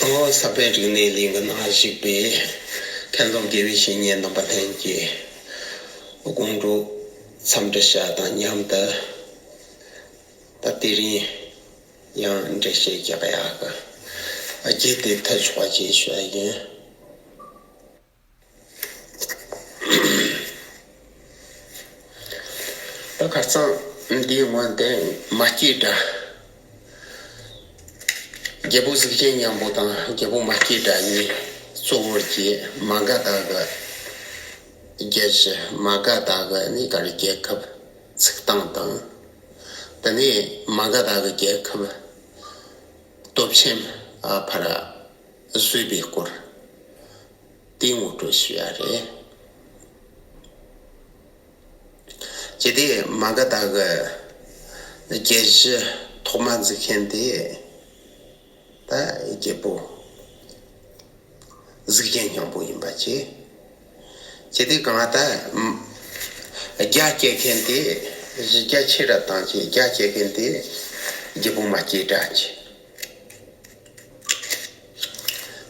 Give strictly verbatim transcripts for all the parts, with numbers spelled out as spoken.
ཨོ། ས་པཎ་རིག་གནས་གླིང་གི་ནང་བཞུགས་པའི་མཁན་སློབ་དགེ་བའི་བཤེས་གཉེན་རྣམ་པ་ལྷན་རྒྱས། དགོང་དྲོ་འཚམས་འདྲི་ཞུ་དང་མཉམ་དུ། ད་དེ་རིང་ཡང་འགྲེལ་བཤད་རྒྱག་ཡག་གི་རྒྱུ་དེ་ཐག་ཆོད་པ་ཅིག་ཞུ་ཡ་ཡིན། ད་ཁ་རྩང་འདིའི་སྔོན་དེ་མ་སྐྱེས་དགྲ། རྒྱལ་པོ་གཟུགས་ཅན་སྙིང་པོ་དང་རྒྱལ་པོ་མ་སྐྱེས་དགྲ་གཉིས་གཙོ་བོར་གྱིས་མ་ག་དྷ་གི་རྒྱལ་སྤྱི། མ་ག་དྷ་གི་གནས་ག་རེ་རྒྱལ་ཁབ་ཚུགས་སྟངས་དང་། དེ་ནས་མ་ག་དྷ་གི་རྒྱལ་ཁབ་སྟོབས་ཆེན་ཕར་བཟོས་པའི་སྐོར་དེ་ངོ་སྤྲོད་ཞུ་ཡ་རེད། ཅི་སྟེ་མ་ག་དྷ་གི་རྒྱལ་སྤྱི་ཐོག་མ་འཛུགས་མཁན་དེ་ད་རྒྱལ་པོ་གཟུགས་ཅན་སྙིང་པོ་ཡིན་པ་བྱས། ཅི་སྟེ་གང་ལྟར་རྒྱ་སྐྱེད་མཁན་དེ་གཞི་རྒྱ་ཆེ་རུ་བཏང་བྱས་རྒྱ་སྐྱེད་མཁན་དེ་རྒྱལ་པོ་མ་སྐྱེས་དགྲ་བྱས།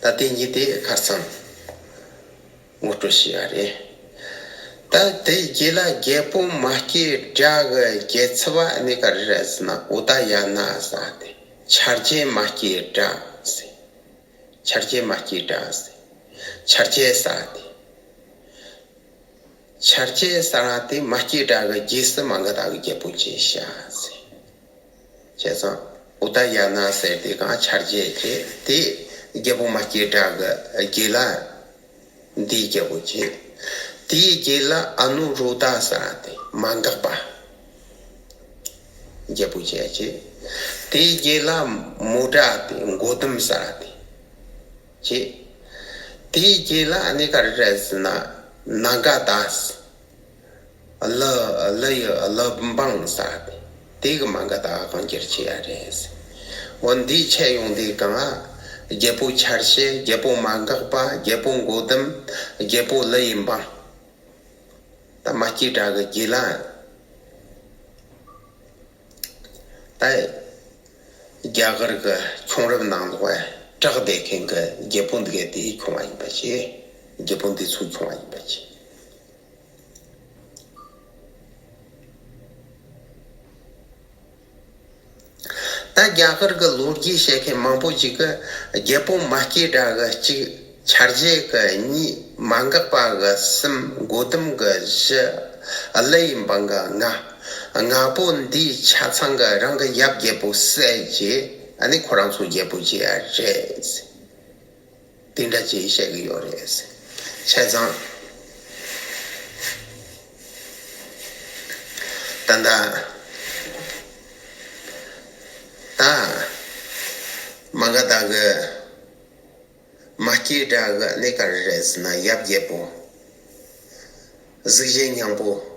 ད་དེ་གཉིས་དེ་ཁ་སང་ངོ་སྤྲོད་བྱས་པ་རེད། ད་དེའི་རྗེས་ལ་རྒྱལ་པོ་མ་སྐྱེས་དགྲ་གི་རྒྱལ་ཚབ་པ་ནི་ག་རེ་རེད་ཟེར་ན་ཨུ་ད་ཡ་ན་ཟེར་ཏེ། ཆར་རྗེ་མ་སྐྱེས་དགྲ་ཟེར། ཆར་རྗེ་མ་སྐྱེས་དགྲ་ཟེར། ཆར་རྗེ་ཟེར་ཏེ། ཆར་རྗེ་ཟེར་ཏེ་མ་སྐྱེས་དགྲ་གི་རྗེས་སུ་མ་ག་དྷ་གི་རྒྱལ་པོ་བྱས་ཤག་ཟེར། བྱས་ཙང་ཨུ་ད་ཡ་ན་ཟེར་དེ་གང་ཆར་རྗེ་བྱས་དེ་རྒྱལ་པོ་མ་སྐྱེས་དགྲ་གི་རྗེས་ལ་འདིའི་རྒྱལ་པོ་བྱས། དེའི་རྗེས་ལ་ཨ་ནུ་རུ་ད་ཟེར་ཏེ་མ་འགགས་པ་རྒྱལ་པོ་བྱས་བྱས། དེའི་རྗེས་ལ་མུ་དྲ་སྟེ་མགོ་ཟླུམ་ཟེར་ཏེ་བྱས། དེའི་རྗེས་ལ་ཨ་ནི་ག་རེ་རེད་ཟེར་ན་ན་ག་དྷ། ཀླུ་ཀླུ་ཡི་ཀླུ་འབངས་ཟེར་ཏེ་དེ་གི་མ་ག་དྷ་གི་དབང་སྒྱུར་བྱས་ཡ་རེད། འོ་འདིའི་ཆེད་ཡོང་དེ་གང་། རྒྱལ་པོ་ཆར་ཞི། རྒྱལ་པོ་མ་འགགས་པ། རྒྱལ་པོ་མགོ་ཟླུམ། རྒྱལ་པོ་ཀླུ་ཡི་འབངས། ད་མ་སྐྱེས་དགྲ་གི་རྗེས་ལ་ད་རྒྱ་གར་གི་ཁྱུང་རབས་ནང་ལོགས་གྲགས་བསྡད་མཁན་གི་རྒྱལ་པོ་འདི་ག་དེའི་ཁྱུང་བ་ཡིན་པ་བྱས། རྒྱལ་པོ་འདི་ཚོའི་ཁྱུང་བ་ཡིན་པ་བྱས། ད་རྒྱ་གར་གི་ལོ་རྒྱུས་བཤད་མཁན་མང་པོ་ཅིག་གིས་རྒྱལ་པོ་མ་སྐྱེས་དགྲ་གི་གཅིག་ཆར་རྗེ་གི་གཉིས། མ་འགགས་པ་གི་གསུམ། མགོ་ཟླུམ་གི་བཞི། ཀླུ་ཡི་འབངས་གི་ལྔ། ལྔ་པོ་འདིའི་ཆ་ཚང་གི་རང་གི་ཡབ་རྒྱལ་པོ་བསད་བྱས་ཨ་ནི་ཁོ་རང་ཚོ་རྒྱལ་པོ་བྱས་ཡ་རེད། དེ་འདྲ་ཅིག་བཤད་ཀྱི་ཡོད་རེད། བྱས་ཙང་ད་ལྟ་ད་མ་ག་དྷ་གི་མ་སྐྱེས་དགྲ་གི་གནས་ག་རེ་རེད་ཟེར་ན་ཡབ་རྒྱལ་པོ་གཟུགས་ཅན་སྙིང་པོ་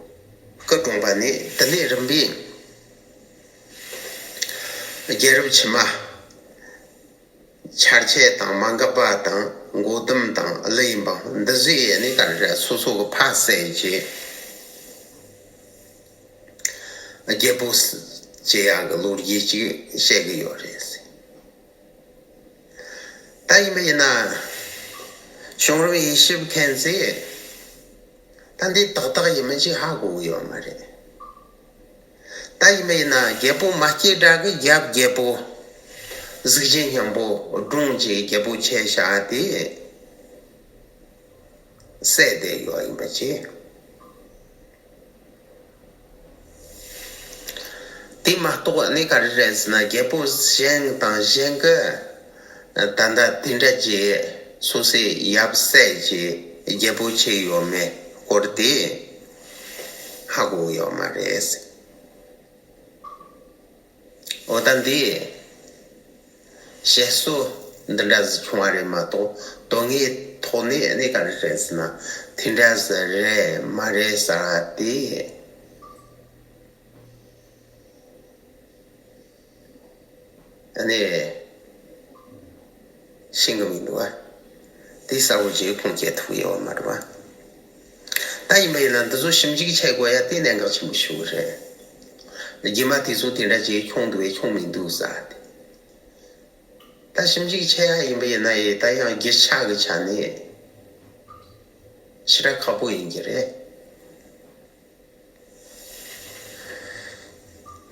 སྐུ་གྲོངས་པ་ནས་དེ་ནས་རིམ་པས་རྒྱལ་རབས་ཕྱི་མ། ཆར་ཆེ་དང་མ་འགགས་པ་དང་མགོ་ཟླུམ་དང་ཀླུ་ཡི་འབངས་འདི་ཚོས་ནི་ག་རེ་རེད། སོ་སོ་གི་ཕ་བསད་བྱས་རྒྱལ་པོ་བྱེད་ཡག་གི་ལོ་རྒྱུས་ཅིག་བཤད་གི་ཡོད་རེད། ད་ཡིན་པ་ཡིན་ན་བྱུང་རབས་དབྱེ་ཞིབ་མཁན་ཚོས་ད་འདི་ཏག་ཏག་ཡིན་མིན་ཅིག་ཧ་གོ་གི་ཡོད་མ་རེད། ད་ཡིན་པ་ཡིན་ན་རྒྱལ་པོ་མ་སྐྱེས་དགྲ་གི་ཡབ་རྒྱལ་པོ་གཟུགས་ཅན་སྙིང་པོ་བཀྲོངས་བྱས་རྒྱལ་པོ་བྱས་བཞག་དེ་བསད་བསྡད་ཡོད་ཡིན་པ་བྱས། དེ་མ་གཏོགས་ནི་ག་རེ་རེད་ཟེར་ན་རྒྱལ་པོ་གཞན་དང་གཞན་གྱི་ད་ལྟ་དེ་འདྲ་ཅིག་སོ་སོའི་ཡབ་བསད་ཅིག་རྒྱལ་པོ་བྱས་ཡོད་མེད་སྐོར་དེ་ཧ་གོ་ཡོད་མ་རེད། འོ་ད་འདི་བཤད་སྲོལ་འདི་འདྲ་ཟིག་བྱུང་བ་རེད་མ་གཏོགས་དོན་དངོས་ཐོག་ནས་ནི་ག་རེ་རེད་ཟེར་ན་དེ་འདྲ་ཟིག་རེད་མ་རེད་ཟེར་བ་དེ་ཨ་ནི་ཤེས་གི་མི་འདུག་བ། དེ་གསལ་བོ་ཅིག་ཁུངས་སྐྱེལ་ཐུབ་ཡོད་མ་རེད་བ། ད་ཡིན་པ་ཡིན་ན་འདི་ཚོ་ཞིབ་འཇུག་བྱེད་དགོས་ཡ་དེ་གནད་འགག་ཆེན་པོ་ཞིག་རེད། རྗེས་མ་དེ་ཚོ་དེ་འདྲ་ཅིག་ཁྱོང་འདུག་བས་ཁྱོང་མི་འདུག་ཟེར་བ་དེ། ད་ ད་ཞིབ་འཇུག་བྱེད་ཡ་ཡིན་པ་ཡིན་ན་ཡི་ད་ཡང་རྒྱུ་ཆ་གི་ཆ་ནས་ཞེ་དྲག་ཁག་པོ་ཡིན་གྱི་རེད།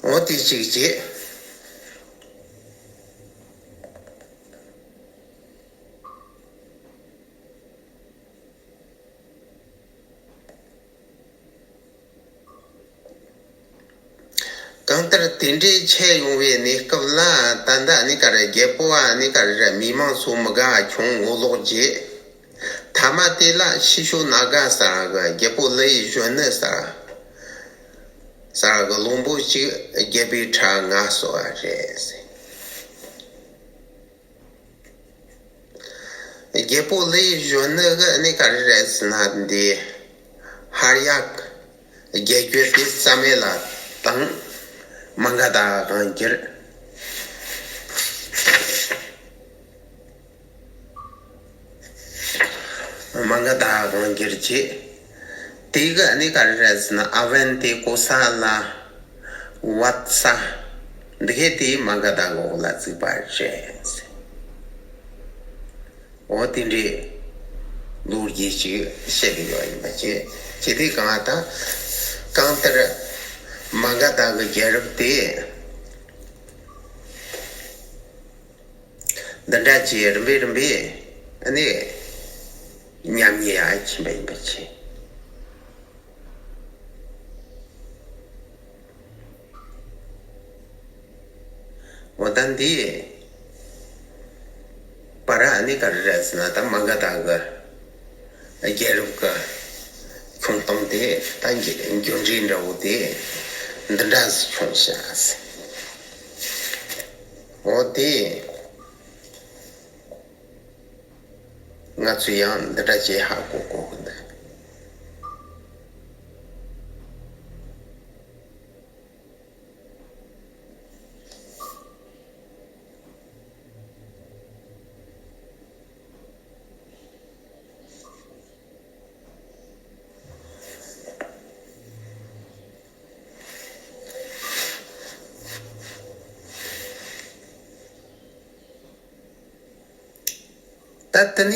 འོ་དེ་གཅིག་བྱས། གང་ལྟར་དེ་འདྲའི་ཆད་ཡོང་བའི་གནས་སྐབས་ལ་ད་ལྟ་ཨ་ནི་ག་རེ་རྒྱལ་པོ་ཨ་ནི་ག་རེ་མི་མང་ཚོ་མི་དགའ་བྱུང་ངོ་ལོག་རྗེས། མཐའ་མ་དེ་ལ་ཕྱི་ཕྱོགས་ན་ག་ཟེར་གི་རྒྱལ་པོ་ལི་ཡི་གཞོན་ནུ་ཟེར་ཟེར་གི་བློན་པོ་གཅིག་རྒྱལ་པོའི་ཁྲི་མངགས་སོང་བ་རེད། རྒྱལ་པོ་ལི་ཡི་གཞོན་ནུ་གི་ཨ་ནི་ག་རེ་རེད་ཟེར་ན་འདི་ཧར་ཡག་རྒྱལ་རྒྱུད་དེ་རྩ་མེད་ལ་བཏང་། མ་ག་དྷ་དབང་བསྒྱུར། མ་ག་དྷ་དབང་བསྒྱུར་བྱས། དེ་གི་ཨ་ནི་ག་རེ་རེད་ཟེར་ན་ཨ་ཝན་ཏི་ཀོ་ས་ལ། བཏབ་ས། འདི་གས་དེ་མ་ག་དྷ་གི་འོག་ལ་བཙུགས་པ་རེད། འོ་དེ་འདྲའི་ལོ་རྒྱུས་ཅིག་བཤད་ཀྱི་ཡོད་ཡིན་པ་བྱས། བྱས་དུས་གང་ལྟར། གང་ལྟར་མ་ག་དྷ་གི་རྒྱལ་རབས་དེ་འདི་འདྲ་ཅིག་རིམ་པས་རིམ་པས་ཨ་ནི་ཉམས་ཉེས་ཡ་ཕྱིན་པ་ཡིན་པ་བྱས། འོ་ད་འདི་བར་ཨ་ནི་ག་རེ་རེད་ཟེར་ན་ད་མ་ག་དྷ་གི་རྒྱལ་རབས་ཀྱི་ཁྱོན་སྟངས་དེ་ད་འགྱུར་འགྲོས་འདྲ་བོ་དེ་འདི་འདྲ་ཞིག་བྱུང་ཤག་འོ་དེ་ང་ཚོས་ཡང་འདི་འདྲ་བྱས་ཧ་གོ་གོ་གི་འདུག་ད་དེ་ནས་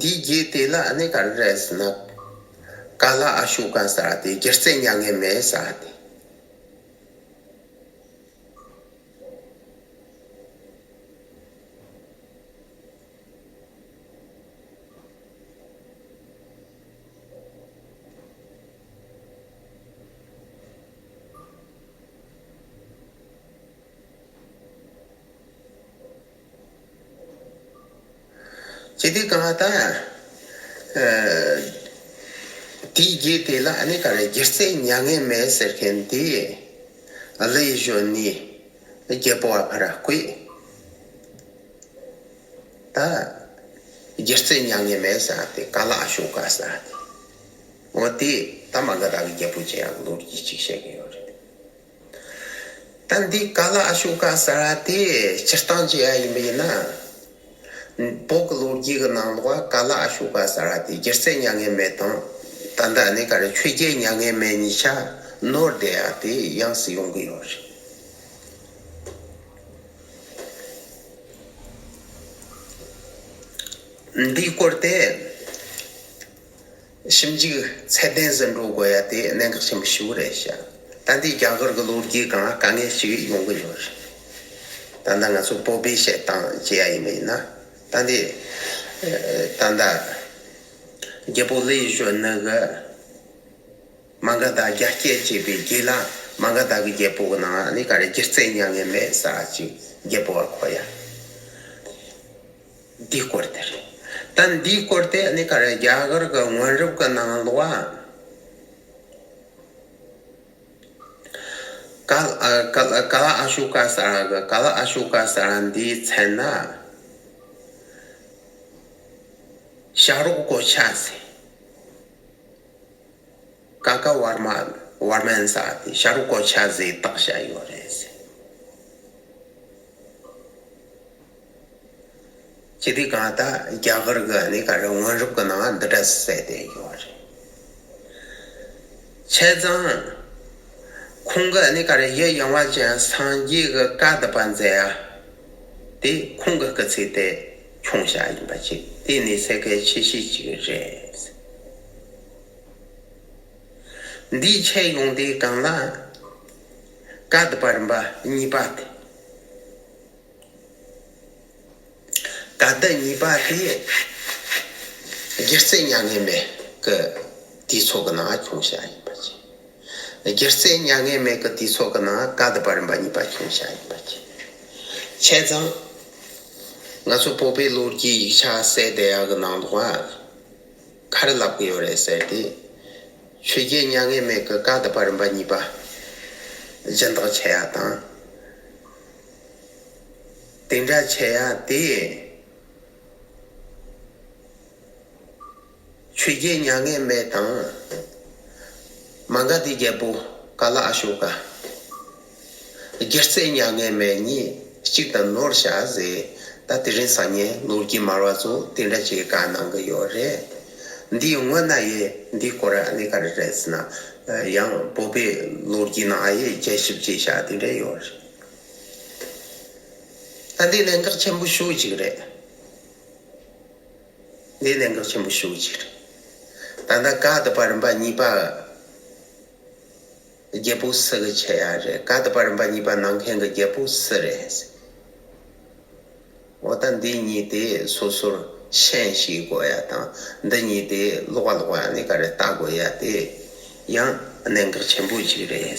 འདིའི་རྗེས་དེ་ལ་ཨ་ནི་ག་རེ་རེད་ཟེར་ན། ཀ་ལ་ཨ་ཤོ་ཀ་ཟེར་བ་དེ་སྒྱུ་རྩལ་མྱ་ངན་མེད་ཟེར་བ་དེ། བྱས་དུས་གང་ལྟར། ཨ། དེའི་རྗེས་དེ་ལ་ཨ་ནི་ག་རེ་སྒྱུ་རྩལ་མྱ་ངན་མེད་ཟེར་མཁན་དེ་ཀླུ་ཡི་གཞོན་ནུའི་རྒྱལ་པོ་བ་ཕར་བསྐོས། ད་སྒྱུ་རྩལ་མྱ་ངན་མེད་ཟེར་བ་དེ་ཀ་ལ་ཨ་ཤོ་ཀ་ཟེར་བ་དེ། འོ་དེ་ད་མ་ག་དྷ་གི་རྒྱལ་པོ་བྱེད་ཡག་གི་ལོ་རྒྱུས་ཅིག་བཤད་ཀྱི་ཡོད་རེད། ད་འདི་ཀ་ལ་ཨ་ཤོ་ཀ་ཟེར་བ་དེ་སྤྱིར་བཏང་བྱེད་ཡ་ཡིན་པ་ཡིན་ན། བོད་ཀྱི་ལོ་རྒྱུས་ཀྱི་ནང་ལོགས་ཀ་ལ་ཨ་ཤོ་ཀ་ཟེར་བ་དེ་སྒྱུ་རྩལ་མྱ་ངན་མེད་དང་། ད་ལྟ་ནི་ག་རེ་ཆོས་རྒྱལ་མྱ་ངན་མེད་གཉིས་ཆ་ནོར་བསྡད་ཡ་དེ་ཡོངས་སུ་ཡོང་གི་ཡོད་རེད། འདིའི་སྐོར་དེ། ཞིབ་འཇུག་ཚད་ལྡན་ཟིན་འགྲོ་དགོས་ཡ་དེ་གནད་འགག་ཆེན་པོ་ཞིག་རེད་ཤག་ད་འདི་རྒྱ་གར་གྱི་ལོ་རྒྱུས་སྒང་ལ་དཀའ་ངལ་ཞིག་ཡོང་གི་ཡོད་རེད། ད་ལྟ་ང་ཚོ་བོད་པའི་བཤད་སྟངས་བྱེད་ཡ་ཡིན་པ་ཡིན་ན། ད་འདི་ད་ལྟ་རྒྱལ་པོ་ལི་ཡི་གཞོན་ནུ་གི་མ་ག་དྷ་རྒྱ་སྐྱེད་བྱས་པའི་རྗེས་ལ་མ་ག་དྷ་གི་རྒྱལ་པོ་གི་ནང་ནས་ག་རེ་སྒྱུ་རྩལ་མྱ་ངན་མེད་ཟེར་ཅིག་རྒྱལ་པོ་བ་འཁོད་ཡ། འདིའི་སྐོར་དེ་རེད། ད་འདིའི་སྐོར་དེ་ནི་ག་རེ་རྒྱ་གར་གྱི་སྔོན་རབས་ཀྱི་ནང་ལོགས་ཀ་ཀ་ཀ་ལ་ཨ་ཤོ་ཀ་ཟེར་བ་གི་ཀ་ལ་ཨ་ཤོ་ཀ་ཟེར་བ་འདིའི་མཚན་ན་བྱ་རོག་གོ་ཆ་ཟེར། ཀ་ཀ་ཝར་མ་ཝར་མན་ཟེར་བ་དེ་བྱ་རོག་གོ་ཆ་ཟེར་བཏགས་བཞག་ཡོད་རེད་ཟེར། ཅི་སྟེ་གང་ལྟར་རྒྱ་གར་གྱི་ནི་ག་རེ་སྔོན་རབས་ཀྱི་ནང་འདི་འདྲ་གསལ་བསྡད་ཡོད་རེད། བྱས་ཙང་། ཁོང་གི་ཨ་ནི་ག་རེ་ཡི་ཡང་བ་ཅན་སངས་རྒྱས་ཀྱི་བཀའ་དེ་པ་མཛད་ཡ། དེ་ཁོང་གི་སྐུ་ཚེ་དེ་ཁྱོངས་བྱ་ཡིན་པ་ཅིག་དེ་ནི་སེ་གལ་ཆེ་ཤོས་ཅིག་རེད། འདིའི་ཆེད་ཡོང་དེའི་སྒང་ལ། བཀའ་དེ་པ་རིམ་པ་གཉིས་པ་དེ། བཀའ་དེ་གཉིས་པ་དེ། སྒྱུ་རྩལ་མྱ་ངན་མེད་ཀྱི་དུས་ཚོད་ཀྱི་ནང་ཁྱོངས་བྱ་ཡིན་པ་ཅིག་སྒྱུ་རྩལ་མྱ་ངན་མེད་ཀྱི་དུས་ཚོད་ཀྱི་ནང་བཀའ་དེ་པ་རིམ་པ་གཉིས་པ་ཁྱོངས་བྱ་ཡིན་པ་ཅིག་བྱས་ཙང་། ང་ཚོ་བོད་པའི་ལོ་རྒྱུས་ཡིག་ཆ་གསལ་བསྡད་ཡག་གི་ནང་ལོགས་ཨ། ག་རེ་ལབ་གི་ཡོད་རེད་ཟེར་ཏེ། ཆོས་བརྒྱད་མྱ་ངན་མེད་ཀྱི་བཀའ་དེ་པ་རིམ་པ་གཉིས་པ་སྦྱིན་བདག་བྱེད་ཡ་དང་། དེ་འདྲ་བྱེད་ཡ་དེ། ཆོས་བརྒྱད་མྱ་ངན་མེད་དང་། མ་ག་དྷའི་རྒྱལ་པོ་ཀ་ལ་ཨ་ཤོ་ཀ་སྒྱུ་རྩལ་མྱ་ངན་མེད་གཉིས་གཅིག་ཏུ་ནོར་བྱ་ཟེར། ད་དེ་རིང་སང་ཉིན་ལོ་རྒྱུས་མང་བ་ཚོ་དེ་འདྲ་ཅིག་བཀའ་གནང་གི་ཡོད་རེད། འདིའི་སྔོན་ན་ཡི་འདིའི་སྐོར་ཨ་ནི་ག་རེ་རེད་ཟེར་ན། ཡང་བོད་པའི་ལོ་རྒྱུས་ནང་ཨ་ཡི་རྒྱས་ཞིབ་ཅིག་བྱ་དེ་འདྲ་ཡོད་རེད། ད་འདི་གནད་འགག་ཆེན་པོ་ཞེ་ཅིག་རེད། འདི་གནད་འགག་ཆེན་པོ་ཞེ་ཅིག་རེད། ད་ལྟ་བཀའ་དེ་པ་རིམ་པ་གཉིས་པ་རྒྱལ་པོ་སུ་གི་ཆེ་ཡ་རེད། བཀའ་དེ་པ་རིམ་པ་གཉིས་པ་གནང་མཁན་གྱི་རྒྱལ་པོ་སུ་རེད། འོ་ད་འདི་གཉིས་དེ་སོ་སོར་ཤན་ཞིག་དགོས་ཡ་དང་། འདི་གཉིས་དེ་ལོགས་ཀ་ལོགས་ཀ་ནས་ག་རེ་ལྟ་དགོས་ཡ་དེ་ཡང་གནད་འགག་ཆེན་པོ་ཅིག་རེད།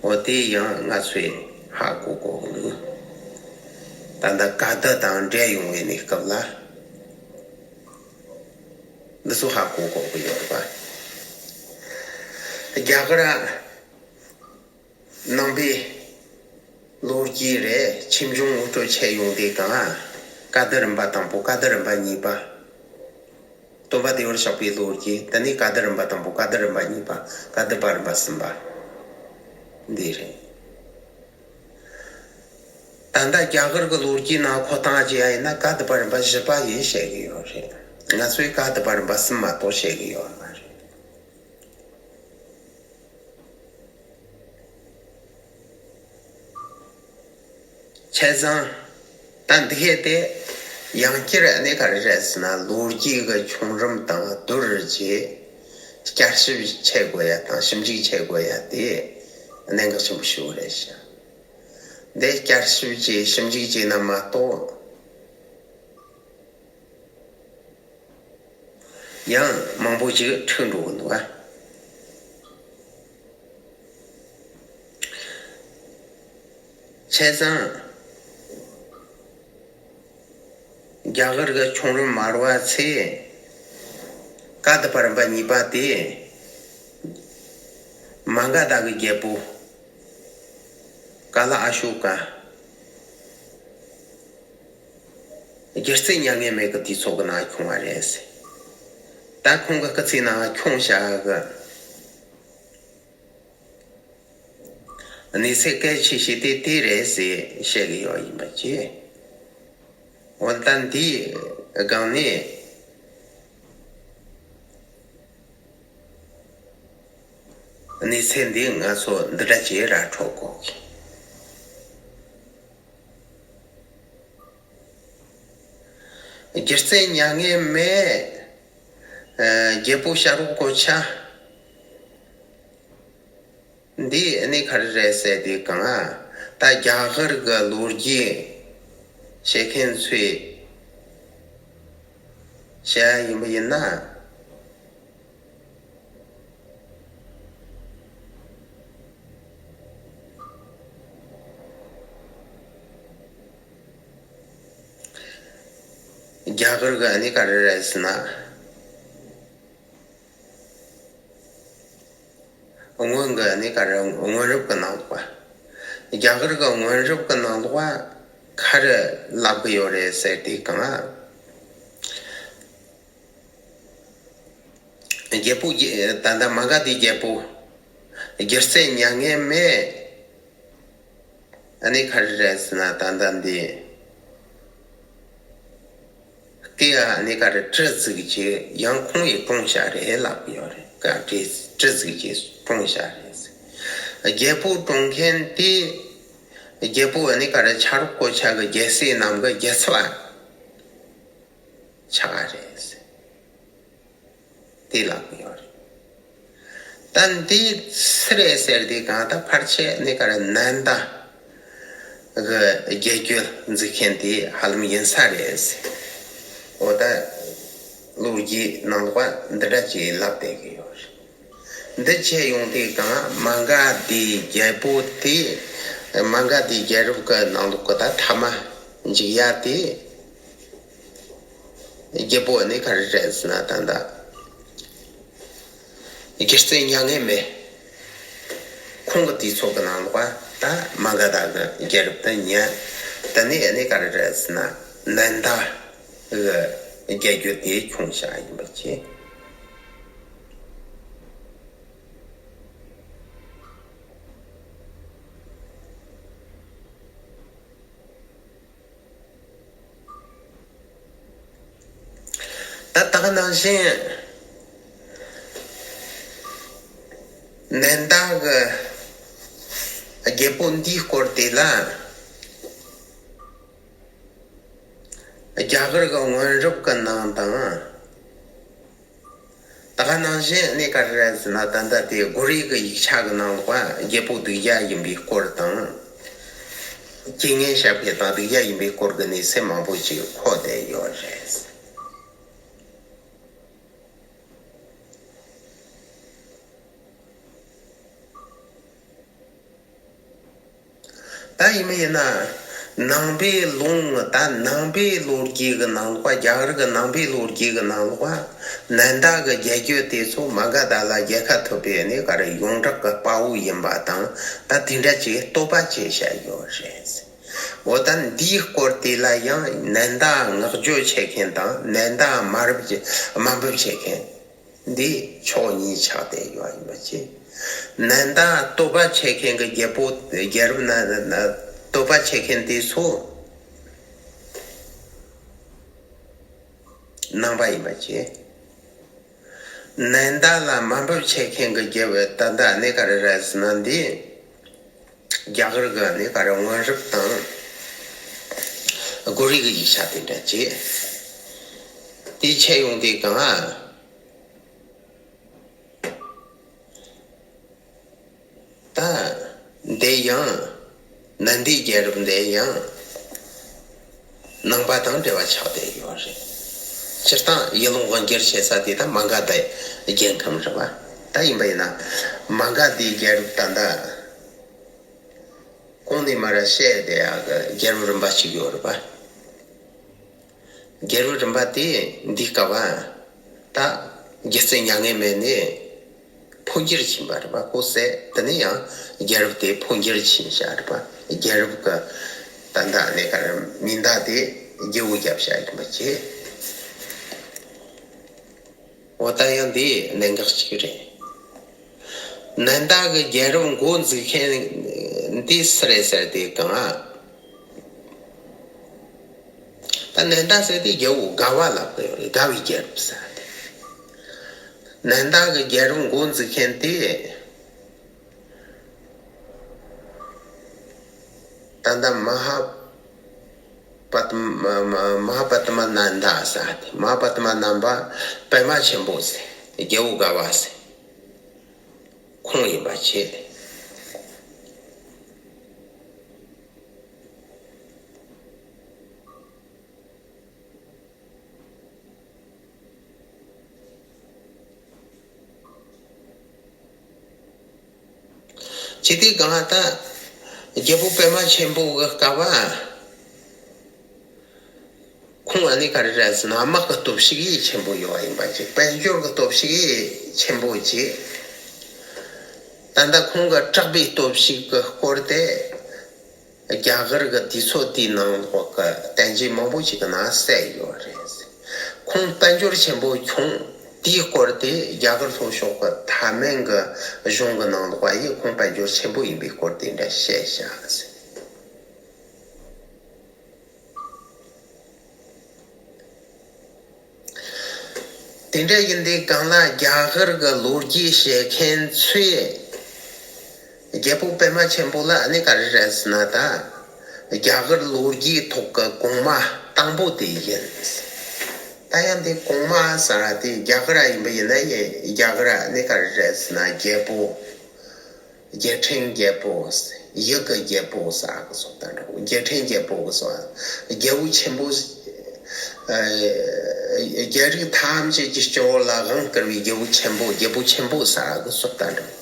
འོ་དེ་ཡང་ང་ཚོས་ཧ་གོ་དགོས་ཀྱི་འདུག་ད་ལྟ་བཀའ་བསྡུ་དང་འབྲེལ་ཡོང་བའི་གནས་སྐབས་ལ། འདི་ཚོ་ཧ་གོ་དགོས་ཀྱི་ཡོད་པ། རྒྱ་གར་ནང་པའི་ལོ་རྒྱུས་རེད། ཆོས་འབྱུང་ངོ་སྤྲོད་བྱས་ཡོང་དུས་གང་། བཀའ་བསྡུ་རིམ་པ་དང་པོ། བཀའ་བསྡུ་རིམ་པ་གཉིས་པ། སྟོན་པ་བདེ་བར་གཤེགས་པའི་ལོ་རྒྱུས། དེ་ནས་བཀའ་བསྡུ་རིམ་པ་དང་པོ། བཀའ་བསྡུ་རིམ་པ་གཉིས་པ། བཀའ་བསྡུ་པ་རིམ་པ་གསུམ་པ། འདི་རེད། ད་ལྟ་རྒྱ་གར་གྱི་ལོ་རྒྱུས་ནང་འཁོད་སྟངས་བྱས་ཡིན་ན་བཀའ་བསྡུ་པ་རིམ་པ་བཞི་པ་ཡིན་བཤད་ཀྱི་ཡོད་རེད། ང་ཚོས་བཀའ་བསྡུ་པ་རིམ་པ་གསུམ་མ་གཏོགས་བཤད་ཀྱི་ཡོད་མ་རེད། བྱས་ཙང་། ད་འདི་གས་དེ་ཡང་བསྐྱར་ཨ་ནི་ག་རེ་རེད་ཟེར་ན། ལོ་རྒྱུས་ཀྱི་བྱུང་རིམ་དང་བསྡུར་རེ་བྱས། བསྐྱར་ཞིབ་བྱེད་དགོས་ཡ་དང་ཞིབ་འཇུག་བྱེད་དགོས་ཡ་དེ་གནད་འགག་ཆེན་པོ་ཞིག་རེད་ཤག་འདི་བསྐྱར་ཞིབ་བྱས་ཞིབ་འཇུག་བྱས་ན་མ་གཏོགས། ཡང་མང་པོ་ཞིག་འཁྲུག་འགྲོ་གི་འདུག་ཨ། བྱས་ཙང་། རྒྱ་གར་གྱི་བྱུང་རིམ་མར་བ་ཚེ། བཀའ་བསྡུ་པ་རིམ་པ་གཉིས་པ་དེ། མ་ག་དྷ་གི་རྒྱལ་པོ། ཀ་ལ་ཨ་ཤོ་ཀ་སྒྱུ་རྩལ་མྱ་ངན་མེད་ཀྱི་དུས་ཚོད་ཀྱི་ནང་ཁྱོངས་པ་རེད། ད་ཁོང་གི་སྐུ་ཚེའི་ནང་ཁྱོངས་བཞག་གི་གནས་ཚུལ་གལ་ཆེ་ཤོས་དེ་དེ་རེད་ཟེར་བཤད་གི་ཡོད་ཡིན་པ་བཅས། འོ་ད་འདིའི་སྒང་ནས། གནས་ཚུལ་འདི་ང་ཚོ་འདི་འདྲ་ཅིག་ར་འཕྲོད་དགོས་ཀྱི། སྒྱུ་རྩལ་མྱ་ངན་མེད། ཨ། རྒྱལ་པོ་བྱ་རོག་གི་ཆ། འདི་ནི་ག་རེ་རེད་ཟེར་དུས་གང་ཨ། ད་རྒྱ་གར་གྱི་ལོ་རྒྱུས་བཤད་མཁན་ཚོས་བཤད་ཡ་ཡིན་པ་ཡིན་ན། རྒྱ་གར་གྱི་ནི་ག་རེ་རེད་ཟེར་ན། སྔོན་གྱི་ནི་ག་རེ། སྔོན་རབས་ཀྱི་ནང་ལོགས་པ། རྒྱ་གར་གྱི་སྔོན་རབས་ཀྱི་ནང་ལོགས་པ་ག་རེ་ལབ་ཀྱི་ཡོད་རེད་ཟེར་དུས་གང་ཨ། རྒྱལ་པོ་རྒྱ། ད་ལྟ་མ་ག་དྷའི་རྒྱལ་པོ། སྒྱུ་རྩལ་མྱ་ངན་མེད། ཨ་ནི་ག་རེ་རེད་ཟེར་ན་ད་ལྟ་འདི། སྐེ་ཨ་ནི་ག་རེ་གྲི་བཙུགས་རྗེས་ཡང་ཁོང་ཡིས་བཀྲོངས་བཞག་རེད་ལབ་ཀྱི་ཡོད་རེད། ག་གྲི་གྲི་བཙུགས་རྗེས་བཀྲོངས་བཞག་རེད་ཟེར། རྒྱལ་པོ་བཀྲོངས་མཁན་དེ། རྒྱལ་པོ་ནི་ག་རེ་ཆ་རོགས་གོ་ཆ་གི་རྒྱལ་སྲས་རྣམས་ཀྱི་རྒྱལ་ཚབ་ཆགས་རེད། དེ་ལབ་ཀྱི་ཡོད་རེད། ད་འདི་སུ་རེད་ཟེར་དུས་གང་ལྟར་ཕལ་ཆེར་ནི་ག་རེ་ནན་ད་གི་རྒྱལ་རྒྱུད་འཛུགས་མཁན་དེ་ཧ་ལམ་ཡིན་ས་རེད་ཟེར། འོ་ད་ལོ་རྒྱུས་ནང་ལོགས་འདི་འདྲ་ཅིག་ལབ་བསྡད་ཀྱི་ཡོད་རེད། འདི་བྱས་ཡོང་དུས་གང་མ་ག་དྷིའི་རྒྱལ་པོ་དེ། མ་ག་དྷིའི་རྒྱལ་རབས་ཀྱི་ནང་ལོགས་ཀྱི་ད་ཐ་མ་འཇིག་ཡ་དེ། རྒྱལ་པོ་ནི་ག་རེ་རེད་ཟེར་ན་ད་ལྟ་རྒྱལ་བཙུན་མྱ་ངན་མེད། ཁོང་གི་དུས་ཚོད་ཀྱི་ནང་ལོགས་ད་མ་ག་དྷ་གི་རྒྱལ་རབས་དེ་ཉན། དེ་ནས་ནི་ག་རེ་རེད་ཟེར་ན་ནན་ད་གི་རྒྱལ་རྒྱུད་དེ་ཁྱོངས་བཞག་ཡིན་པ་བྱས། ད་ད་ག་ནང་བཞིན་ནན་ད་གི་རྒྱལ་པོ་འདིའི་སྐོར་དེ་ལ་རྒྱ་གར་གི་སྔོན་རབས་ཀྱི་ནང་དང་། ད་ག་ནང་བཞིན་གནས་ག་རེ་རེད་ཟེར་ན་ད་ལྟ་དེ་གོ་རིག་གི་ཡིག་ཆ་གི་ནང་ལོགས་རྒྱལ་པོ་སྡུག་ཅག་ཡིན་པའི་སྐོར་དང་། རྐྱེན་ངན་བྱས་པའི་དང་སྡུག་ཅག་ཡིན་པའི་སྐོར་གྱི་གནས་ཚུལ་མང་པོ་ཅིག་འཁོད་བསྡད་ཡོད་རེད། ད་ཡིན་མིན་ཡིན་ན། ནང་པའི་ལུང་ད་ནང་པའི་ལོ་རྒྱུས་ཀྱི་ནང་ལོགས་རྒྱ་གར་གྱི་ནང་པའི་ལོ་རྒྱུས་ཀྱི་ནང་ལོགས་ནན་ད་གི་རྒྱལ་རྒྱུད་དེ་ཚོ་མ་ག་དྷ་ལ་རྒྱལ་ཁ་ཐོབ་པའི་ནི་ག་རེ་ཡོངས་གྲགས་ཀྱི་དཔའ་བོ་ཡིན་པ་དང་ད་དེ་འདྲ་ཅིག་བསྟོད་པ་བྱས་བཞག་ཡོད་རེད། འོ་ད་འདིའི་སྐོར་དེ་ལ་ཡང་ནན་ད་བསྔགས་བརྗོད་བྱེད་མཁན་དང་ནན་ད་དམའ་རབས་ཀྱི་དམའ་འབེབས་བྱེད་མཁན། འདི་ཕྱོགས་གཉིས་ཆགས་བསྡད་ཡོད་ཡིན་པ་བྱས། ནན་ད་བསྟོད་པ་བྱེད་མཁན་གྱི་རྒྱལ་པོ་རྒྱལ་རབས་ན་ན་བསྟོད་པ་བྱེད་མཁན་དེ་ཚོ་ནང་པ་ཡིན་པ་བྱས། ནན་ད་ལ་དམའ་འབེབས་བྱེད་མཁན་གྱི་རྒྱལ་པོ་ད་ལྟ་གནས་ག་རེ་རེད་ཟེར་ན་འདི། རྒྱ་གར་གྱི་གནས་ག་རེ་སྔོན་རབས་དང་། གོ་རིག་གི་ཡིག་ཆ་དེ་འདྲ་བྱས། དེ་བྱས་ཡོང་དུས་གང་ཨ། ད། འདི་ཡང་། ནན་དིའི་རྒྱལ་རབས་འདི་ཡང་། ནང་པ་དང་འབྲེལ་བ་ཆགས་བསྡད་ཡོད་རེད། སྤྱིར་བཏང་ཡུལ་ལུང་དབང་སྒྱུར་བྱེད་ས་དེ་ད་མ་ག་དྷའི་རྒྱལ་ཁམས་རེད་བ། ད་ཡིན་པ་ཡིན་ན། མ་ག་དྷའི་རྒྱལ་རབས་ད་ལྟ། གོང་ནས་མར་བཤད་བསྡད་ཡག་གི་རྒྱལ་རབས་རིམ་པ་གཅིག་ཡོད་རེད་བ། རྒྱལ་རབས་རིམ་པ་དེ་འདི་སྐབས་ད་རྒྱལ་བཙུན་མྱ་ངན་མེད་ནས་འཕོ་འགྱུར་ཕྱིན་པ་རེད་པ། ཁོ་ཟེར་དེ་ནས་ཡང་རྒྱལ་རབས་དེ་འཕོ་འགྱུར་ཕྱིན་བཞག་རེད་པ། རྒྱལ་རབས་ཀྱི་ད་ལྟ་གནས་ག་རེ་མིང་བརྡ་དེ་རྒྱལ་པོ་བརྒྱབ་བཞག་ཡིན་པ་བྱས། འོ་ད་ཡང་འདི་གནད་འགག་ཅིག་རེད། ནན་ད་གི་རྒྱལ་རབས་འགོ་འཛུགས་མཁན་འདི་སུ་རེད་ཟེར་དུས་གང་ཨ། ད་ནན་ད་ཟེར་དེ་རྒྱལ་པོ་དགའ་བ་ལབ་ཀྱི་ཡོད་རེད། དགའ་བའི་རྒྱལ་རབས་ཟེར་དེ། ནན་ད་གི་རྒྱལ་རབས་འགོ་འཛུགས་མཁན་དེ། ད་ལྟ་མ་ཧཱ་པད་མ་མ་ཧཱ་པད་མ་ནན་ད་ཟེར་དེ། མ་ཧཱ་པད་མ་ནན་པ་པདྨ་ཆེན་པོ་ཟེར། རྒྱལ་པོ་དགའ་བ་ཟེར། ཁོང་ཡིན་པ་བྱས། ཇི་སྟེ་གང་ལྟར་རྒྱལ་པོ་པདྨ་ཆེན་པོ་གི་སྐབས་ཁོང་ཨ་ནི་ག་རེ་རེད་ཟེར་ན་དམག་གི་སྟོབས་ཤུགས་ཡིད་ཆེན་པོ་ཡོད་པ་ཡིན་པ་ཅིག་དཔལ་འབྱོར་གྱི་སྟོབས་ཤུགས་ཡིད་ཆེན་པོ་ཅིག་ད་ལྟ་ཁོང་གི་དྲག་པོའི་སྟོབས་ཤུགས་ཀྱི་སྐོར་དེ། རྒྱ་གར་གྱི་དུས་ཚོད་དེའི་ནང་ལོགས་ཀྱི་བསྟན་བཅོས་མང་པོ་ཞིག་གི་ནང་གསལ་ཡོད་རེད། ཁོང་དཔལ་འབྱོར་ཆེན་པོ་བྱུང་དེའི་སྐོར་དེ་རྒྱ་གར་ལྷོ་ཕྱོགས་ཀྱི་ཐའེ་མེན་གྱི་གཞུང་གི་ནང་ལོགས་པ་ཡིས་ཁོང་དཔལ་འབྱོར་ཆེན་པོ་ཡིན་པའི་སྐོར་དེ་འདྲ་བཤད་བཞག་ཟེར། དེ་འདྲ་ཡིན་དུས་གང་ལ་རྒྱ་གར་གྱི་ལོ་རྒྱུས་བཤད་མཁན་ཚོས་རྒྱ་གར་གྱི་རྒྱལ་རབས་ཀྱི་ནང་ལོགས་ཀྱི་ནན་ད་གི་རྒྱལ་རབས་ཀྱི་སྐོར་དེ་ཚོ་ལ་ཡང་ནན་ད་གི་རྒྱལ་རབས་ཀྱི་སྐོར་དེ་ཚོ་ལ་ཡང་ལོ་རྒྱུས་བཤད་མཁན་ཚོས་ རྒྱལ་པོ་པདྨ་ཆེན་པོ་ལ་ནི་ག་རེ་རེད་ཟེར་ན་ད། རྒྱ་གར་ལོ་རྒྱུས་ཐོག་གི་གོང་མ་དང་པོ་དེ་ཡིན། ད་ཡང་དེ་གོང་མ་ཟེར་བ་དེ་རྒྱ་གར་ཡིན་པ་ཡིན་ན་ཡིན། རྒྱ་གར་ནི་ག་རེ་རེད་ཟེར་ན་རྒྱལ་པོ། རྒྱལ་ཕྲན་རྒྱལ་པོ། ཡུལ་གྱི་རྒྱལ་པོ་ཟེར་གི་སོགས་དང་འདྲ་བོ། རྒྱལ་ཕྲན་རྒྱལ་པོ་གི་སོགས། རྒྱལ་པོ་ཆེན་པོ། ཨ། རྒྱལ་རིགས་ཐམས་ཅད་ཀྱི་སྤྱི་བོ་ལ་དབང་བསྐུར་བའི་རྒྱལ་པོ་ཆེན་པོ། རྒྱལ་པོ་ཆེན་པོ་ཟེར་གི་སོགས་དང་འདྲ་བོ།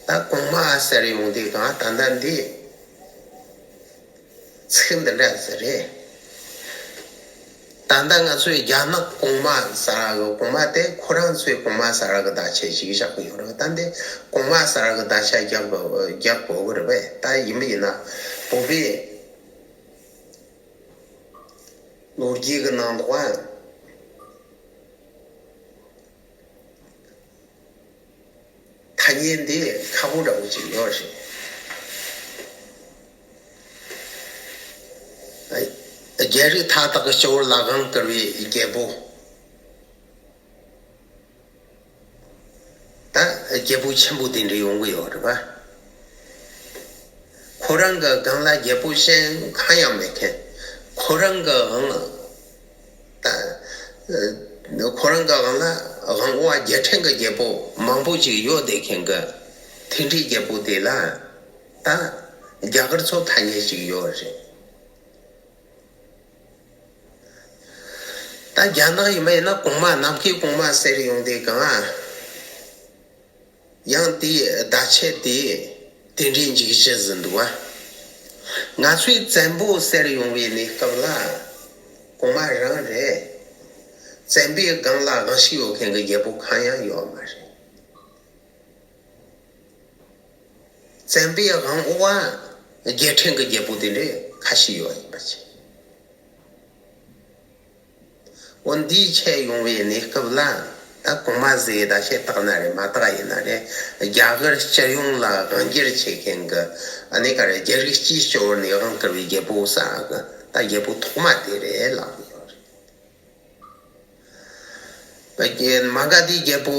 ད་གོང་མ་ཟེར་ཡོང་དུས་གང་ད་ལྟ་འདི་ཚིག་འདི་འདྲ་ཟེར་རེད། ད་ལྟ་ང་ཚོའི་རྒྱ་ནག་གོང་མ་ཟེར་གི་གོང་མ་དེ་ཁོ་རང་ཚོའི་གོང་མ་ཟེར་གི་བརྡ་ཆད་ཅིག་བཞག་གི་ཡོད་རེད། ད་འདི་གོང་མ་ཟེར་གི་བརྡ་ཆད་རྒྱག་དགོས་རྒྱག་དགོས་གི་རེད་པས། ད་ཡིན་པ་ཡིན་ན་བོད་པའི་ལོ་རྒྱུས་ཀྱི་ནང་དུ་ཐ་སྙད་འདི་ཁག་པོ་འདྲ་བོ་ཅིག་ཡོད་རེད། རྒྱལ་རིགས་མཐའ་དག་གི་སྤྱི་བོར་ལག་དབང་བསྐུར་བའི་རྒྱལ་པོ། ད་རྒྱལ་པོ་ཆེན་པོ་དེ་འདྲ་ཡོང་གི་ཡོད་རེད་པ། ཁོ་རང་གི་སྒང་ལ་རྒྱལ་པོ་གཞན་གང་ཡང་མེད་མཁན། ཁོ་རང་གི་དབང་ད། ཁོ་རང་གི་དབང་ལ་དབང་པོ་བ་རྒྱལ་ཕྲན་གྱི་རྒྱལ་པོ་མང་པོ་ཅིག་ཡོད་བསྡད་མཁན་གྱི་དེ་འདྲའི་རྒྱལ་པོ་དེ་ལ་ད་རྒྱ་གར་ཚོ་ཐ་སྙད་ཅིག་ཡོད་རེད། ད་རྒྱ་ནག་ཡིན་པ་ཡིན་ན་གོང་མ་ནམ་མཁའི་གོང་མ་ཟེར་ཡོང་དུས་གང་ཨ། ཡང་དེའི་བརྡ་ཆད་དེ་དེ་འདྲའི་འཇིགས་གཞི་ཟིན་འདུག་བ། ང་ཚོའི་བཙན་པོ་ཟེར་ཡོང་བའི་གནས་སྐབས་ལ་གོང་མ་རང་རེད། བཙན་པོའི་སྒང་ལ་དབང་ཤུགས་ཡོད་མཁན་གྱི་རྒྱལ་པོ་གང་ཡང་ཡོད་མ་རེད། བཙན་པོའི་དབང་པོ་བ་རྒྱལ་ཕྲན་གྱི་རྒྱལ་པོ་དེ་འདྲའི་ཁ་ཤས་ཡོད་ཡིན་པ་བྱས། འོ་འདིའི་ཆེད་ཡོང་བའི་གནས་སྐབས་ལ་ད་གོང་མ་ཟེར་ད་བཤད་བཏགས་ན་རེད་མ་བཏགས་ཡིན་ན་རེད། རྒྱ་གར་སྤྱི་ཡོངས་ལ་དབང་སྒྱུར་བྱེད་མཁན་གྱི་ཨ་ནི་ག་རེ་རྒྱལ་རིགས་སྤྱིའི་སྤྱི་བོར་ནས་དབང་བསྐུར་བའི་རྒྱལ་པོ་ཟེར་གི་ད་རྒྱལ་པོ་ཐོག་མ་དེ་རེད་ལབ་ཀྱི་ཡོད་རེད། མ་ག་དྷིའི་རྒྱལ་པོ།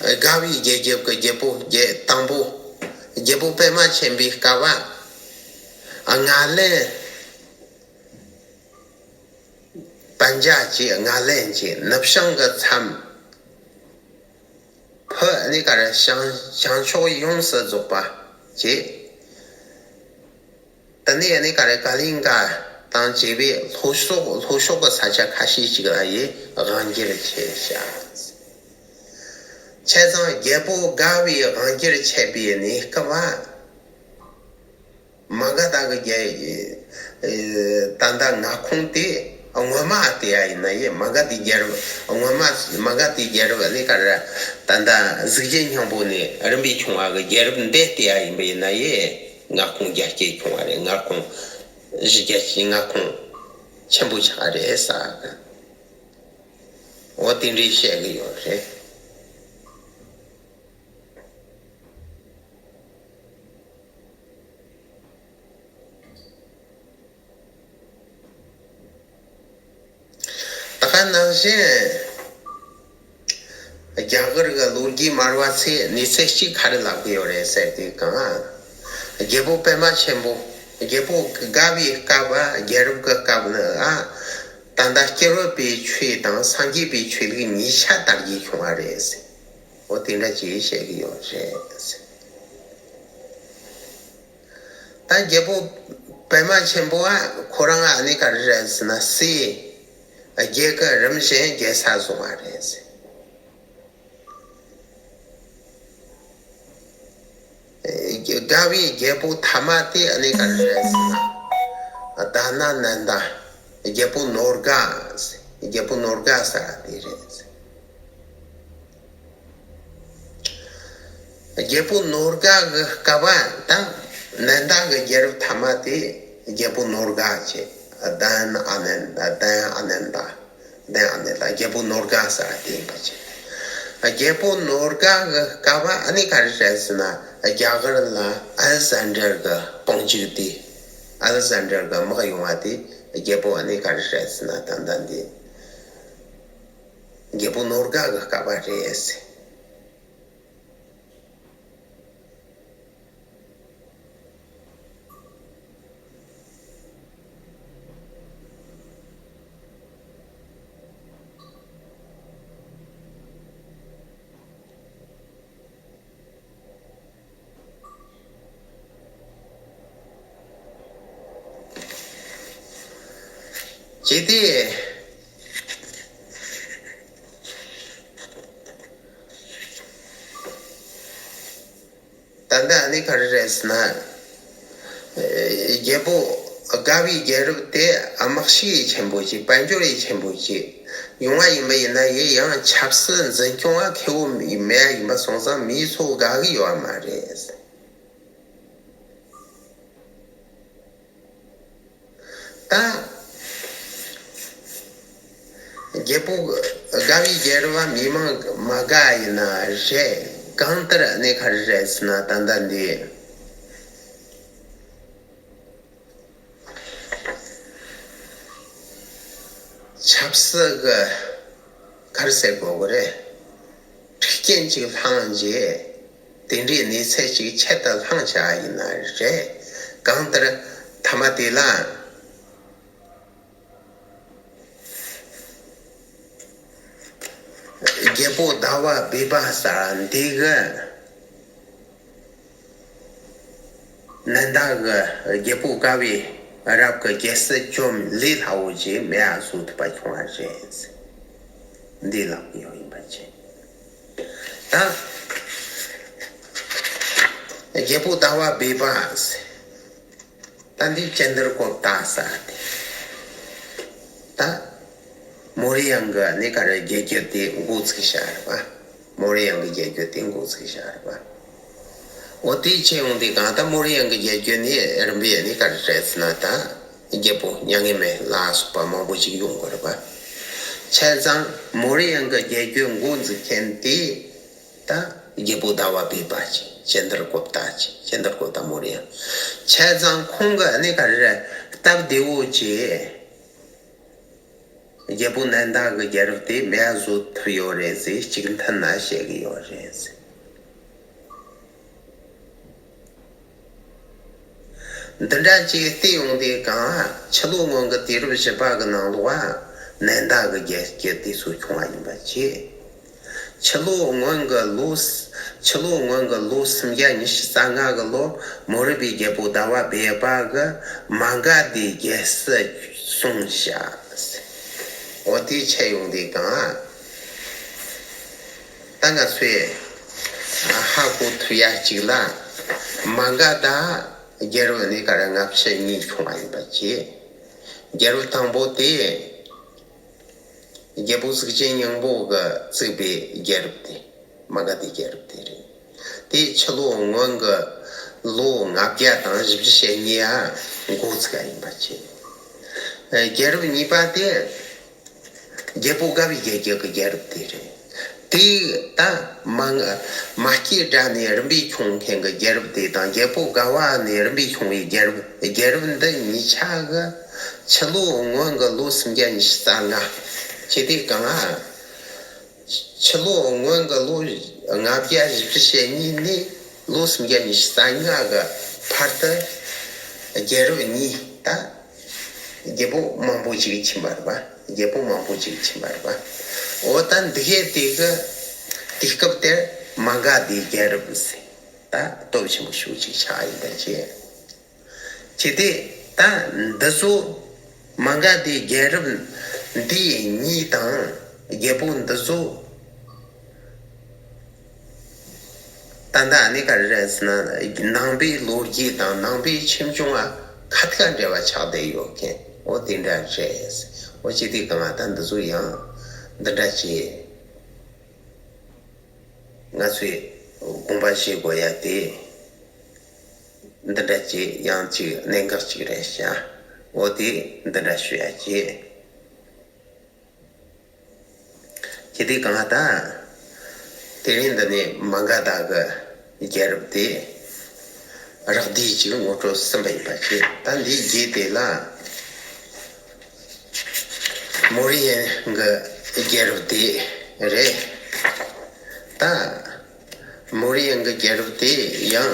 དགའ་བའི་རྒྱལ་ཁབ་ཀྱི་རྒྱལ་པོ་རྒྱལ་དང་པོ། རྒྱལ་པོ་པདྨ་ཆེན་པོའི་བསྐལ་པ། ང་ལན་པཉྩ་བྱས། ང་ལན་གྱི་ནུབ་བྱང་གི་མཚམས། བོད་ནི་ག་རེ་བྱང་བྱང་ཕྱོགས་ཡོངས་སུ་རྫོགས་པ་བྱས། དེ་ནས་ནི་ག་རེ་ཀ་ལིང་ག་དང་བཅས་པའི་ལྷོ་ཕྱོགས་ལྷོ་ཕྱོགས་ཀྱི་ས་ཆ་ཁ་ཤས་ཅིག་ལ་ཡི་དབང་སྒྱུར་བྱས་བཞག། བྱས་ཙང་རྒྱལ་པོ་དགའ་བའི་དབང་སྒྱུར་བྱས་པའི་གནས་སྐབས་མ་ག་དྷ་གི་རྒྱལ་ད་ལྟ་མངའ་ཁོངས་དེ་སྔོན་མ་དེ་ཡ་ཡིན་ན་ཡི་མ་ག་དྷའི་རྒྱལ་རབས་སྔོན་མ་མ་ག་དྷའི་རྒྱལ་རབས་ནི་ག་རེ་ད་ལྟ་གཟུགས་ཅན་སྙིང་པོ་ནས་རིམ་པས་བྱུང་བ་གི་རྒྱལ་རབས་འདི་དེ་ཡ་ཡིན་པ་ཡིན་ན་ཡི། མངའ་ཁོངས་རྒྱ་སྐྱེད་བྱུང་བ་རེད། མངའ་ཁོངས་གཞི་རྒྱ་ཆེ་མངའ་ཁོངས་ཆེན་པོ་ཆགས་རེད་ཟེར་གི་འོ་དེ་འདྲའི་བཤད་གི་ཡོད་རེད། ད་ག་ནང་བཞིན་རྒྱ་གར་གྱི་ལོ་རྒྱུས་སྨྲ་བ་ཚོས་གནས་ཚུལ་གཅིག་ག་རེ་ལབ་ཀྱི་ཡོད་རེད་ཟེར་དུས་གང་། རྒྱལ་པོ་པདྨ་ཆེན་པོ། རྒྱལ་པོ་དགའ་བའི་བསྐལ་པ་རྒྱལ་རབས་ཀྱི་སྐབས་ནི་ཨ། ད་ལྟ་སྐྱེས་བུ་པའི་ཆོས་དང་སངས་རྒྱས་པའི་ཆོས་ལུགས་གཉིས་ཆ་དར་རྒྱས་བྱུང་བ་རེད་ཟེར། འོ་དེ་འདྲ་ཅིག་བཤད་ཀྱི་ཡོད་རེད་ཟེར། ད་རྒྱལ་པོ་པདྨ་ཆེན་པོ་ཨ་ཁོ་རང་ཨ་ནི་ག་རེ་རེད་ཟེར་ན་སྲས་བརྒྱད་ཀྱི་རིམ་བཞིན་རྒྱལ་ས་བཟུང་བ་རེད་ཟེར། དགའ་བའི་རྒྱལ་པོ་ཐ་མ་དེ་ཨ་ནི་ག་རེ་རེད་ཟེར་ན། དྷ་ན་ནན་ད། རྒྱལ་པོ་ནོར་དགའ། རྒྱལ་པོ་ནོར་དགའ་ཟེར་བ་དེ་རེད་ཟེར། རྒྱལ་པོ་ནོར་དགའ་གི་བསྐལ་པ་དང་ནན་ད་གི་རྒྱལ་རབས་ཐ་མ་དེ་རྒྱལ་པོ་ནོར་དགའ་བྱས། དན་ཨ་ནན་ད། དན་ཨ་ནན་ད། དན་ཨ་ནན་ད་རྒྱལ་པོ་ནོར་དགའ་ཟེར་བ་དེ་ཡིན་པ་བྱས། རྒྱལ་པོ་ནོར་དགའ་གི་བསྐལ་པ་ཨ་ནི་ག་རེ་རེད་ཟེར་ན་རྒྱ་གར་ལ་ཨ་ལེག་ཛན་ཌར་གི་དཔུང་འཇུག་དེ། ཨ་ལེག་ཛན་ཌར་གི་དམག་ཡོང་བ་དེ་རྒྱལ་པོ་ཨ་ནི་ག་རེ་རེད་ཟེར་ན་ད་ལྟ་འདི་རྒྱལ་པོ་ནོར་དགའ་གི་བསྐལ་པ་རེད་ཟེར། བྱས་ཏེ། ད་ལྟ་ནི་ག་རེ་རེད་ཟེར་ན། རྒྱལ་པོ་དགའ་བའི་རྒྱལ་རབས་དེ་དམག་ཤུགས་ཡེ་ཆེན་པོ་ཅིག་དཔལ་འབྱོར་ཡེ་ཆེན་པོ་ཅིག་ཡོང་བ་ཡིན་པ་ཡིན་ན་ཡི་ཡང་ཆབ་སྲིད་འཛིན་སྐྱོང་བ་ཁེ་བོ་མེད་ཡ་ཡིན་པ་སོང་ཙང་མིའི་ཚོ་དགའ་གི་ཡོད་བ་མ་རེད། ད། རྒྱལ་པོ་དགའ་བའི་རྒྱལ་རབས་མི་མང་མ་དགའ་ཡིན་ན་རེད། གང་ལྟར་གནས་ཁ་རེད་ཟེར་ན་ད་ལྟ་འདི། ཆབ་སྲིད་ཀྱི་ག་རེ་ཟེར་དགོས་ཀྱི་རེད། འཁྲུག་རྐྱེན་ཅིག་བསླངས་རྗེས་དེ་འདྲའི་གནས་ཚད་ཅིག་ཆེད་དུ་བསླངས་བྱ་ཡིན་ན་རེད། གང་ལྟར་མཐའ་མ་དེ་ལ། རྒྱལ་པོ་ཟླ་བ་སྦས་པ་ཟེར་འདི་གི་ནན་ད་གི་རྒྱལ་པོ་དགའ་བའི་རབས་ཀྱི་རྒྱལ་སྲིད་བཅོམ་ལས་སླ་བོ་ཅིག་མེད་ཨ་བཟོ་ཐུབ་པ་བྱུང་བ་རེད། འདི་ལབ་ཀྱི་ཡོད་ཡིན་པ་བྱས། ད་རྒྱལ་པོ་ཟླ་བ་སྦས་པ་ཟེར། ད་འདི་ཅན་དར་གོབ་ཏ་ས་དེ། ད་མོ་རི་ཡང་གི་གནས་ག་རེ་རྒྱལ་རྒྱུད་དེ་འགོ་ཚུགས་བྱ་རེད་པ། མོ་རི་ཡང་གི་རྒྱལ་རྒྱུད་དེ་འགོ་ཚུགས་བྱ་རེད་པ། འོ་དེ་ཆེ་ཡོང་དེ་གང་ད་མོ་རི་ཡང་གི་རྒྱལ་རྒྱུད་ནི་རིམ་པས་གནས་ག་རེ་རེད་ཟེར་ན་ད་རྒྱལ་པོ་མྱ་ངན་མེད་ལ་སོགས་པ་མང་པོ་ཞིག་ཡོང་གི་རེད་པ། བྱས་ཙང་མོ་རི་ཡང་གི་རྒྱལ་རྒྱུད་འགོ་འཛུགས་མཁན་དེ། ད་རྒྱལ་པོ་ཟླ་བ་སྦས་པ་ཅིག་ཅན་དར་གོབ་ཏ་ཅིག་ཅན་དར་གོབ་ཏ་མོ་རི་ཡང་། བྱས་ཙང་ཁོང་གི་གནས་ག་རེ་རེད་སྟབས་བདེ་བོ་ཅིག་རྒྱལ་པོ་ནན་ད་གི་རྒྱལ་རབས་དེ་མེད་བཟོ་ཐུབ་ཡོད་རེད་ཟེར་གཅིག་མཐུན་ན་བཤད་གི་ཡོད་རེད་ཟེར། འདི་འདྲ་ཅིག་བལྟས་ཡོང་དུས་གང་ཕྱི་ལོ་སྔོན་གྱི་དུས་རབས་བཞི་པ་གི་ནང་ལོགས་ནན་ད་གི་རྒྱལ་རྒྱུད་དེ་ཚོ་བྱུང་བ་ཡིན་པ་བཅས། ཕྱི་ལོ་སྔོན་གྱི་ལོ་ཕྱི་ལོ་སྔོན་གྱི་ལོ་སུམ་བརྒྱ་ཉི་ཤུ་རྩ་ལྔ་གི་ལོ་མོ་རི་པའི་རྒྱལ་པོ་ཟླ་བ་སྦས་པ་གི་མ་ག་དྷའི་རྒྱལ་སྲིད་སྲུང་བྱ། འོ་དེ་ཆད་ཡོང་དུས་གང་། ད་ང་ཚོས་ཧ་གོ་ཐུབ་ཡ་གཅིག་ལ། མ་ག་དྷ་རྒྱལ་རབས་ནི་ག་རེ་ལྔ་བཅུ་གཉིས་བྱུང་བ་ཡིན་པ་བཅས། རྒྱལ་རབས་དང་པོ་དེ་རྒྱལ་པོ་གཙུག་ཆེན་སྙིང་པོ་གི་བཙུགས་པའི་རྒྱལ་རབས་དེ་མ་ག་དྷའི་རྒྱལ་རབས་དེ་རེད། དེ་ཕྱི་ལོ་སྔོན་གྱི་ལོ་ལྔ་བརྒྱ་དང་བཞི་བཅུ་ཞེ་གཉིས་ཡ་འགོ་ཚུགས་པ་ཡིན་པ་བཅས། རྒྱལ་རབས་གཉིས་པ་དེ། རྒྱལ་པོ་དགའ་བའི་རྒྱལ་རྒྱུད་ཀྱི་རྒྱལ་རབས་དེ་རེད། དེ་ད་མ་མ་སྐྱེས་དགྲ་ནས་རིམ་པས་ཁྱོང་མཁན་གྱི་རྒྱལ་རབས་དེ་དང་རྒྱལ་པོ་དགའ་བ་ནས་རིམ་པས་ཁྱོང་བའི་རྒྱལ་རབས་རྒྱལ་རབས་འདི་གཉིས་ཆ་གི་ཕྱི་ལོ་སྔོན་གྱི་ལོ་སུམ་བརྒྱ་ཉི་ཤུ་རྩ་ལྔ། ཁྱེད་དེ་གང་ཨ། ཕྱི་ལོ་སྔོན་གྱི་ལོ་ལྔ་བརྒྱ་བཞི་བཅུ་ཞེ་གཉིས་ནས་ལོ་སུམ་བརྒྱ་ཉི་ཤུ་རྩ་ལྔ་གི་བར་དུ་རྒྱལ་རབས་གཉིས་ད། རྒྱལ་པོ་མང་པོ་ཅིག་ཕྱིན་པ་རེད་པ། རྒྱལ་པོ་མང་པོ་ཅིག་ཕྱིན་པ་རེད་པ། འོ་ད་འདི་གའི་དེ་གི་དུས་སྐབས་དེར་མ་ག་དྷའི་རྒྱལ་རབས་ཟེར། ད་སྟོབས་ཆེན་པོ་ཞེ་པོ་ཅིག་ཆགས་ཡིན་པ་བཅས། བྱས་ཏེ་ད་འདི་ཚོ་མ་ག་དྷའི་རྒྱལ་རབས་འདི་གཉིས་དང་རྒྱལ་པོ་འདི་ཚོ། ད་ལྟ་ཨ་ནི་ག་རེ་རེད་ཟེར་ན་ནང་པའི་ལོ་རྒྱུས་དང་ནང་པའི་ཁྱིམ་སྐྱོང་ཨ་ཁ་ཐུག་འབྲེལ་བ་ཆགས་བསྡད་ཡོད་མཁན་འོ་དེ་འདྲ་རེད། འོ་ཅི་སྟེ་གང་ཨ་ད་འདི་ཚོ་ཡང་འདི་འདྲ་བྱས་ང་ཚོས་དགོངས་པ་བཞེས་དགོས་ཡ་དེ་འདི་འདྲ་བྱས་ཡང་ཅིག་གནད་འགག་ཅིག་རེད་ཤག་འོ་དེ་འདི་འདྲ་ཞུ་ཡ་བྱས། ཁྱེད་དེ་གང་ལྟར། དེ་རིང་འདི་ནས་མ་ག་དྷ་གི་རྒྱལ་རབས་དེ་རགས་བསྡུས་ཅིག་ངོ་སྤྲོད་ཟིན་པ་ཡིན་པ་བྱས། ད་འདིའི་རྗེས་དེ་ལ་མོ་རི་ཡན་གྱི་རྒྱལ་རབས་དེ་རེད། ད་མོ་རི་ཡན་གྱི་རྒྱལ་རབས་དེ་ཡང་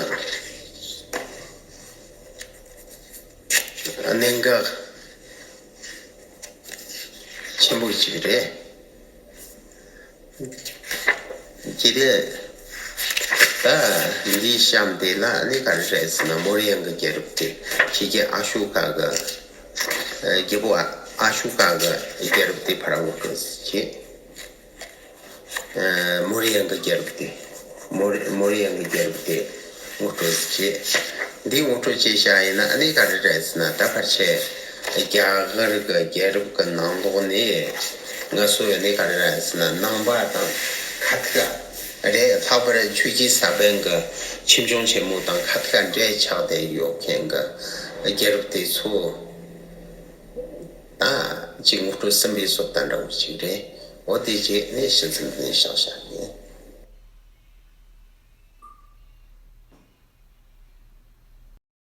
གནད་འགག་ཆེན་པོ་ཞིག་རེད། ཅི་སྟེ་ད་འདིའི་གཤམ་དེ་ལ་ནི་ག་རེ་རེད་ཟེར་ན་མོ་རི་ཡན་གྱི་རྒྱལ་རབས་དེ་ཕྱི་རྒྱལ་ཨ་ཤོ་ཀ་གི་རྒྱལ་པོ་ ཨ་ཤོ་ཀ་གི་རྒྱལ་རབས་དེ་ཕར་ངོ་སྤྲོད་བྱས། ཨ། མོ་རི་ཡན་གྱི་རྒྱལ་རབས་དེ། མོ་རི་མོ་རི་ཡན་གྱི་རྒྱལ་རབས་དེ་ངོ་སྤྲོད་བྱས། འདི་ངོ་སྤྲོད་བྱས་བཞག་ཡིན་ན་ཨ་ནི་ག་རེ་རེད་ཟེར་ན། ད་ཕལ་ཆེར་རྒྱ་གར་གྱི་རྒྱལ་རབས་ཀྱི་ནང་ལོགས་ནས་ང་ཚོ་ཡོད་ནི་ག་རེ་རེད་ཟེར་ན། ནང་པ་དང་ཁ་ཐུག་རེད། ལྷག་པར་ཆོས་ཀྱི་ས་བོན་གྱི་ཁྱིམ་ཚང་ཆེན་མོ་དང་ཁ་ཐུག་འབྲེལ་ཆགས་བསྡད་ཡོད་མཁན་གྱི་རྒྱལ་རབས་དེ་ཚོ་ད་ཅིག་ངོ་སྤྲོད་ཟིན་པའི་བཟོ་ལྟ་འདྲ་བོ་ཅིག་རེད། འོ་དེ་རྗེས་ནས་ཕྱི་ཚུལ་ནས་བཞག་བཞག་ཡིན།